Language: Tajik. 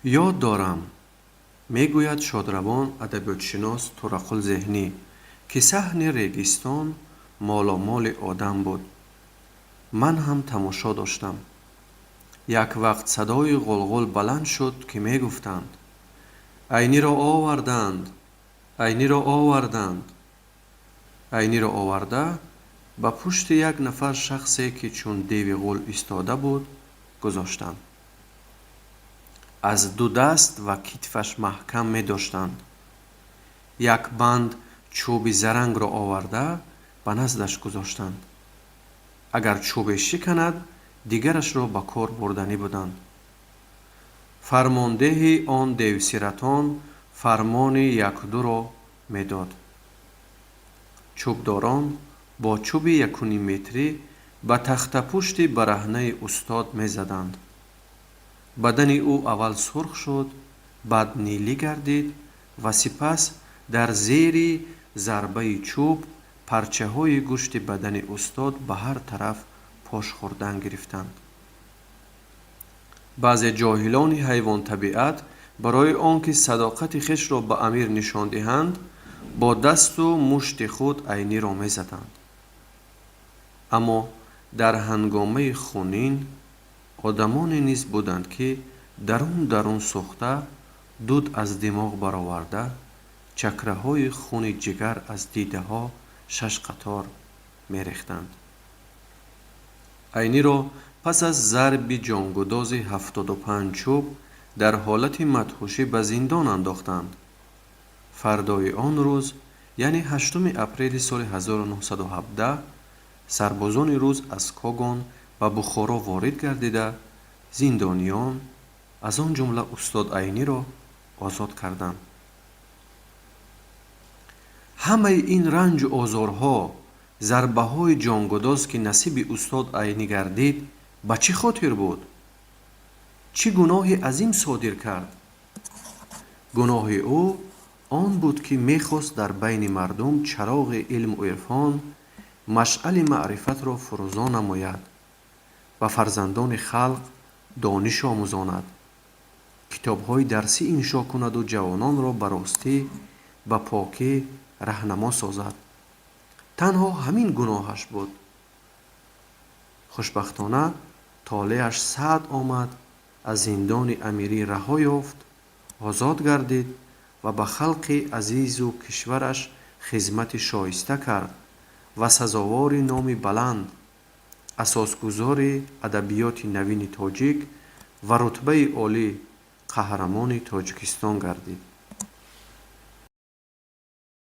Ёд дорам, мегӯяд шодравон адабиётшинос Тӯрақул Зеҳнӣ, ки саҳни Регистон моломоли одам буд. Ман ҳам тамошо доштам. Як вақт садои ғулғул баланд шуд, ки мегуфтанд: «Айниро оварданд, Айниро оварданд!» Айниро оварда, ба пушти як нафар шахсе, ки чун деви ғул истода буд, гузоштанд. Аз ду даст ва китфаш маҳкам медоштанд. Як банд чӯби зарангро оварда, ба наздаш гузоштанд. Агар чӯбе шиканад, дигарашро ба кор бурданӣ буданд. Фармондеҳи он девсиратон фармони якдуро медод. Чӯбдорон бо чӯби якунимметрӣ ба тахтапушти бараҳнаи устод мезаданд. Бадани ӯ аввал сурх шуд, баъд нилӣ гардид ва сипас дар зери зарбаи чӯб парчаҳои гӯшти бадани устод ба ҳар тараф пош хӯрдан гирифтанд. Баъзе ҷоҳилони ҳайвонтабиат барои он ки садоқати хешро ба амир нишон диҳанд, бо дасту мушти худ Айниро мезаданд. Аммо дар ҳангомаи хунин одамоне низ буданд, ки дарун дарун сӯхта, дуд аз димоғ бароварда, чакраҳои хуни ҷигар аз дидаҳо шаш қатор мерехтанд. Айниро пас аз зарби ҷонгудози 75 чӯб дар ҳолати мадҳушӣ ба зиндон андохтанд. Фардои он рӯз, яъне 8 апрели соли 1917, сарбозони рус аз Когон ба Бухоро ворид гардида, зиндониён, аз он ҷумла устод Айниро озод карданд. Ҳамаи ин ранҷу озорҳо, зарбаҳои ҷонгудоз, ки насиби устод Айнӣ гардид, ба чӣ хотир буд? Чӣ гуноҳи азим содир кард? Гуноҳи ӯ он буд, ки мехост дар байни мардум чароғи илму ирфон, машъали маърифатро фурӯзон намояд, ба фарзандони халқ дониш омӯзонад, китобҳои дарсӣ иншо кунаду ҷавононро ба ростӣ, ба покӣ раҳнамо созад. Танҳо ҳамин гуноҳаш буд. Хушбахтона, толеаш саъд омад, аз зиндони амирӣ раҳо ёфт, озод гардид ва ба халқи азизу кишвараш хизмати шоиста кард ва сазовори номи баланд асосгузори адабиёти навини тоҷик ва рутбаи олӣ, Қаҳрамони Тоҷикистон гардид.